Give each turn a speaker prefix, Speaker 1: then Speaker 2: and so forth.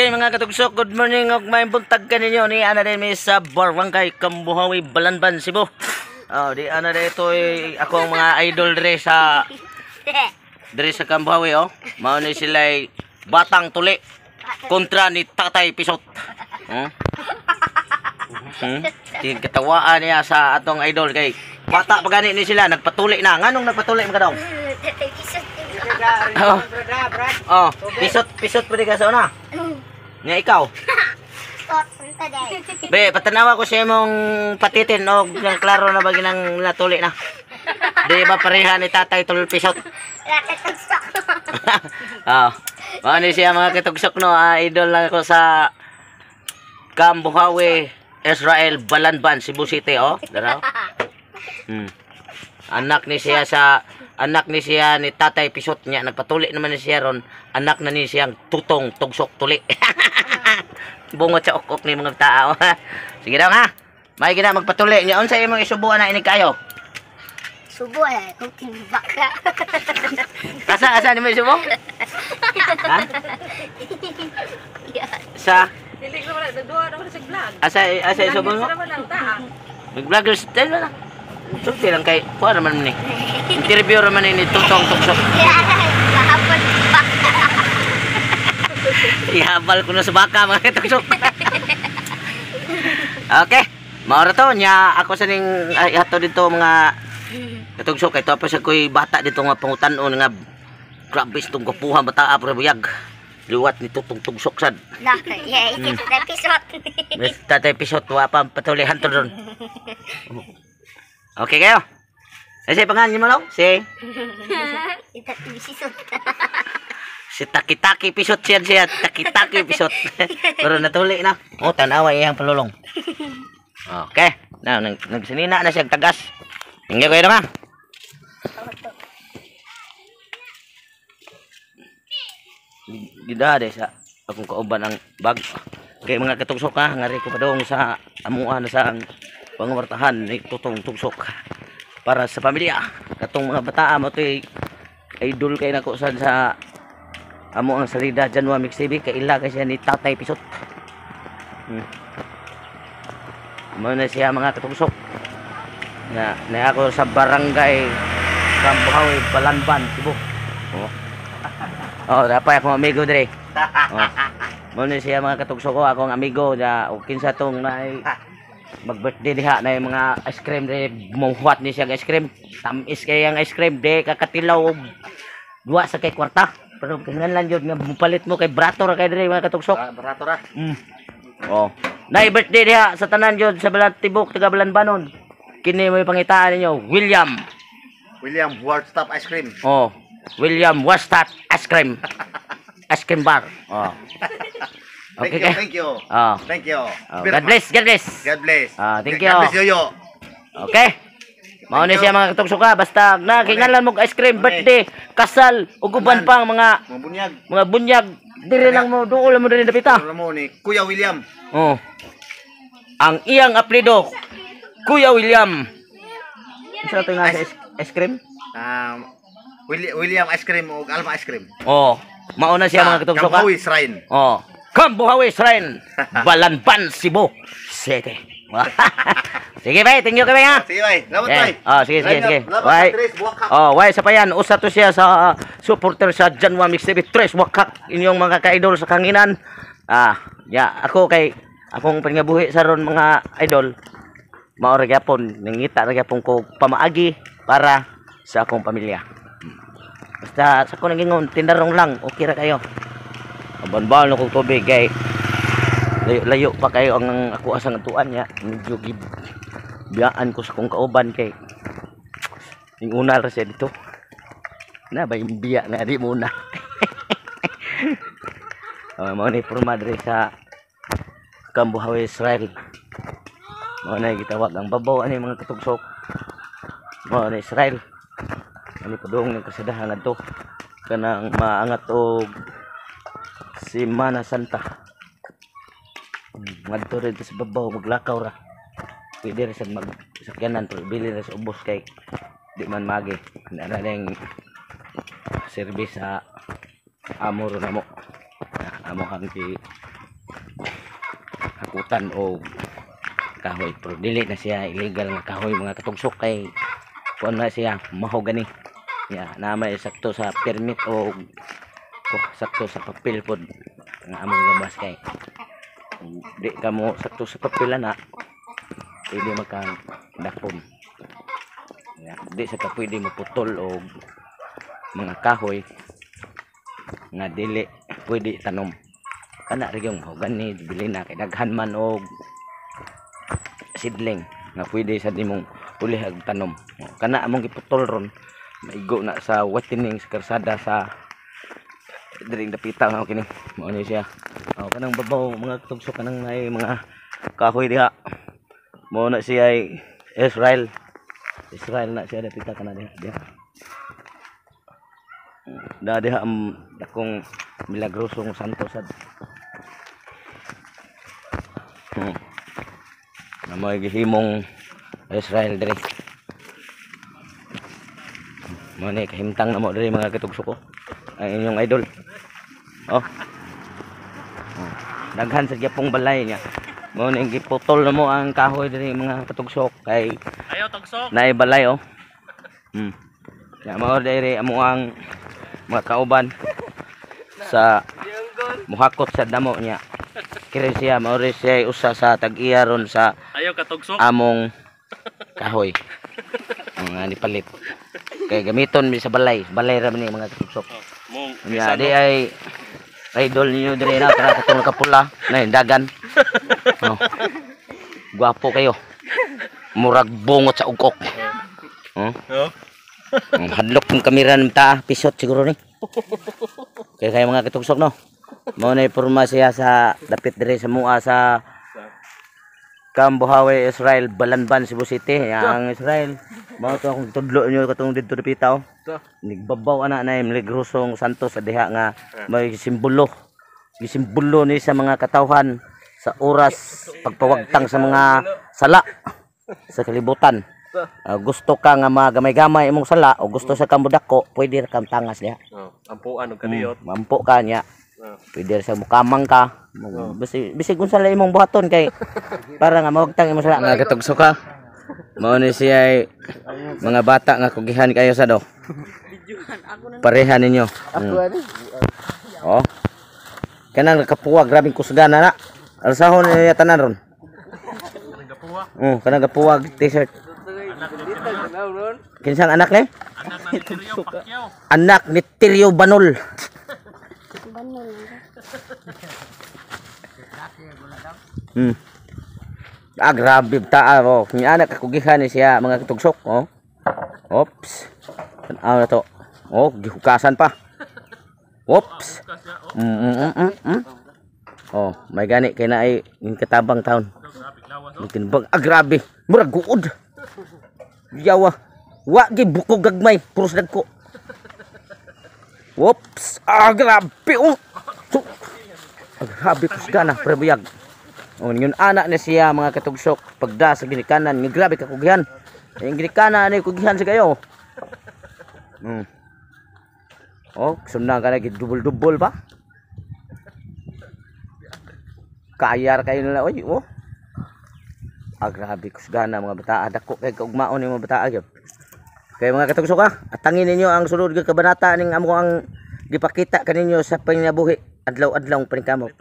Speaker 1: Okay, mga katugsok, good morning ug may buntag kaninyo ni ana din mi sa Barangay Cambuhawe, Balanban, Cebu. Oh, di ana dito eh, ako ang mga idol dre sa Cambuhawe, oh. Mao ni sila ay Batang Tuli kontra ni Tatay Pisot. Oh. Katawaan niya sa atong idol kay bata pa gani ni sila nagpatuli na. Nganong nagpatuli man ka daw? Oh. Oh, pisot pisot pa di ka sa una. Nga ikaw. Be, patanawa ko sa imong patitin og nang klaro na ba ginang natuli na. Di ba pareha ni Tatay Tul Pisot? Ah. Mao ni siya, mga katugsok, no, idol lang ako sa Cambuhawe, Israel, Balanban, Cebu City, oh. Daraw. Anak ni siya ni Tatay Pisot niya, nagpatuli naman ni siya ron. Anak na ni siyang Tutong Tugsok Tuli. Bungot sa ok-ok ni mga tao. Sige daw ha. May gina magpatuli niya, unsa imong isubuan na ini kayo?
Speaker 2: Subo eh, kung timbak ka.
Speaker 1: Asa asa ni mo isubo? Ha? Sa
Speaker 3: Dili ko wala nagduha naman sa vlog.
Speaker 1: Asa asa isubo mo?
Speaker 3: Naman ang taa.
Speaker 1: Mag-vlogger style na. Sulti lang kay kuha naman ni. Interview naman ni Tutong Tugsok.
Speaker 2: Kahapon baka.
Speaker 1: Ihabal ko na sa baka, mga katugsok. Okay. Maura to nya ako sa ning ay, hato dito, mga katugsok, kay tapos ako'y bata dito nga pangutan-on nga grabe itong gwapuhan bata pero buyag. Liwat ni Tutong Tugsok sad.
Speaker 2: Na, yeah, episode.
Speaker 1: Mas Tatay Pisot wa pa patulihan to doon. Okay kayo. Ay, pangalan niyo mo lang? Si
Speaker 2: Episode.
Speaker 1: Si Taki-Taki Pisot siya siya. Taki-Taki Pisot. Pero natuli na. Oh, tanawa iyang palulong. Okay. Now, nagsinina na siya tagas. Tingnan ko yun nga. Gidade sa akong kauban ang bag. Kay mga katugsok ha, ngari ko padong sa amuan na sa ang pangawartahan ni Tutong Tugsok para sa pamilya. Katong mga bataa mo to'y idol kay nako sad sa amo ang salida Janwa Mix TV, kay ila kay siya ni Tatay Pisot. Mao na siya, mga katugsok. Na na ako sa Barangay Cambuhawe, Balanban, Cebu. Oh. Oh, dapat akong amigo dire. Oh. Mao na siya, mga katugsok ko, akong amigo na o kinsa tong na mag-birthday diha na yung mga ice cream dire, muhuat ni siya ang ice cream. Tamis kay ang ice cream de kakatilaw og duwa sa kay kwarta. Pero kinahanglan jud nga mupalit mo kay brato ra kay dire, mga katugsok.
Speaker 4: Barato ra.
Speaker 1: Oh. Nay birthday diha sa tanan jud sa Balan Tibok taga Balanbanon. Kini mo pangitaan ninyo, William.
Speaker 4: William Ward Stop Ice Cream.
Speaker 1: Oh, William Wastat Ice Cream. Ice cream bar. Oh.
Speaker 4: Thank
Speaker 1: Okay
Speaker 4: you,
Speaker 1: kay.
Speaker 4: Thank you.
Speaker 1: Oh.
Speaker 4: Thank you.
Speaker 1: Oh, God bless, God bless.
Speaker 4: God bless.
Speaker 1: Ah, thank you.
Speaker 4: God bless Yoyo.
Speaker 1: Okay. Mao ni siya, mga katugsuka, basta na kinahanglan mo ice cream, birthday, kasal ug uban pang mga
Speaker 4: Mga bunyag.
Speaker 1: Mga bunyag, dire lang mo duol mo diri dapita.
Speaker 4: Ano mo ni Kuya William.
Speaker 1: Oh. Ang iyang apelyido, Kuya William. Unsa to nga sa ice cream?
Speaker 4: William Ice Cream o Alma Ice Cream.
Speaker 1: Oh, mao na siya, mga katugsuka.
Speaker 4: Kambuhawe Shrine.
Speaker 1: Oh. Cambuhawe Shrine, Balanban, Cebu City. Sige, bay, thank you kay ha.
Speaker 4: Sige, bay. Labat,
Speaker 1: Yeah.
Speaker 4: bay.
Speaker 1: Oh, sige, sige, sige.
Speaker 4: Labat
Speaker 1: Way.
Speaker 4: sa Tres, Buwakak.
Speaker 1: Oh, way sa payan, usa to siya sa supporter sa Janwa Mix TV Tres Wakak, inyong mga ka-idol sa kanginan. Ah, ya, ako kay akong pangabuhi sa ron, mga idol. Mao ra gyapon, nangita ra gyapon ko pamaagi para sa akong pamilya. Basta sa ko nagingon, tindarong lang, okay ra kayo. Banbal na kong tubig kay layo, layo pa kayo ang ako asang atuan niya. Medyo gib biyaan ko sa kong kauban kay yung una ra siya dito. Na ba yung biya nga di muna. Mao ni porma diri sa Cambuhawe, Israel. Mao na gitawag ang babaw ani, mga katugsok. Mao ni Israel. Ani padung ng kasadahan ngadto kanang maangat og Semana Santa. Ngadto rin sa babaw maglakaw ra. Pwede ra sa mag sakyanan pero bili ra sa ubos kay di man magi. Nara ning service sa amo ro namo. Amo kang ki Hakutan og kahoy, pero dili na siya illegal nga kahoy, mga katugsok, kay kuan na siya, mahogany ya na may sakto sa permit o sakto sa papel pod nga among gabas, kay kung di ka mo sakto sa papel na pwede makang dakpon. Ya, di sa ka pwede mo putol og mga kahoy nga dili pwede tanom. Kana ra yung mahogany, bili na kay daghan man og seedling nga pwede sa nimong ulih ag tanom. O, kana among giputol ron, maigo na sa widening sa karsada sa diring dapita nga kini. Mao ni siya. O, kanang babaw, mga tugsok, kanang ay mga kahoy diha, mao na siya ay Israel. Israel na siya dapita kana diha diha. Da diha ang dakong milagrosong santo sad. Na mo gihimong Israel diri. Mo ni kahimtang na mo diri, mga katugsok ko. Ang inyong idol. Oh. Oh. Daghan sa gyapong balay niya. Mo ni giputol na mo ang kahoy diri, mga katugsok, kay
Speaker 5: Ayaw tugsok.
Speaker 1: naay balay oh. Ya mao diri amo ang mga kauban sa muhakot sa damo niya. Kiri siya, mao rin siya usa sa tag-iya ron sa
Speaker 5: Ayaw katugsok.
Speaker 1: among kahoy. Mga nipalit. Kay gamiton mi sa balay, balay ra man ni, mga katugsok.
Speaker 5: Oh, mong
Speaker 1: Nya di ay idol ninyo diri na tara katong nakapula na dagan. Oh. Gwapo kayo. Murag bungot sa ugkok. Oh.
Speaker 5: Oh.
Speaker 1: Ang hadlok ng kamera ng ta, pisot siguro ni. Kaya kaya mga katugsok no. Mao na porma siya sa dapit diri sa mua sa Kambuhawe, Israel, Balanban, Cebu City. Ya, ang Israel. Mao to akong tudlo niyo katong didto dapita oh. Nigbabaw ana na milagrosong santo sa diha nga may simbolo. Gisimbolo ni sa mga katawhan sa oras pagpawagtang sa mga sala sa kalibutan. Ah, gusto ka nga magamay-gamay imong sala o gusto sa kamudako, pwede ra kang tangas diha.
Speaker 5: Oh, ampuan og kaniyot.
Speaker 1: Mampo ka niya.
Speaker 5: Oh.
Speaker 1: Pwede ra sa mukamang ka. Bisig bisig unsa lang imong buhaton kay para nga mawagtang imong sala. Mga katugso ka. Mao ni siya ay mga bata nga kugihan kayo sa do. Pareha ninyo. Oh. Kanang nakapuwa, grabing kusgana na. Alsahon niya tanan ron. Oh, kanang kapuwag t-shirt. Kinsang anak ni?
Speaker 5: Anak na ni Tirio Pacquiao.
Speaker 1: Anak ni Tirio Banol.
Speaker 2: Banol.
Speaker 1: Ah, grabe ta oh. Ni anak kakugihan ni siya, mga katugsok, oh. Oops. Tanaw na to. Oh, gihukasan pa. Oops. Oh, may gani kay na ay yung katabang taon. Tinbag. Ah, grabe. Murag guod. Yawa. Wa gi buko gagmay, puros dagko. Whoops. Ah, grabe oh. So, ah, grabe kusgana, pre buyag. Oh, yun anak na siya, mga katugsok, pagda sa ginikanan, nga grabe kakugihan. Yung ginikanan ay kugihan sa kayo. Oh, sundan ka na dubol-dubol pa. Kayar kayo nila oy, oh. Ah, grabe kusgana mga bata. Dako kay kaugmaon ni mga bata gyud. Kay mga katugsok ah, atangin ninyo ang sulod nga kabanata ning amo ang gipakita kaninyo sa panginabuhi adlaw-adlaw paningkamot.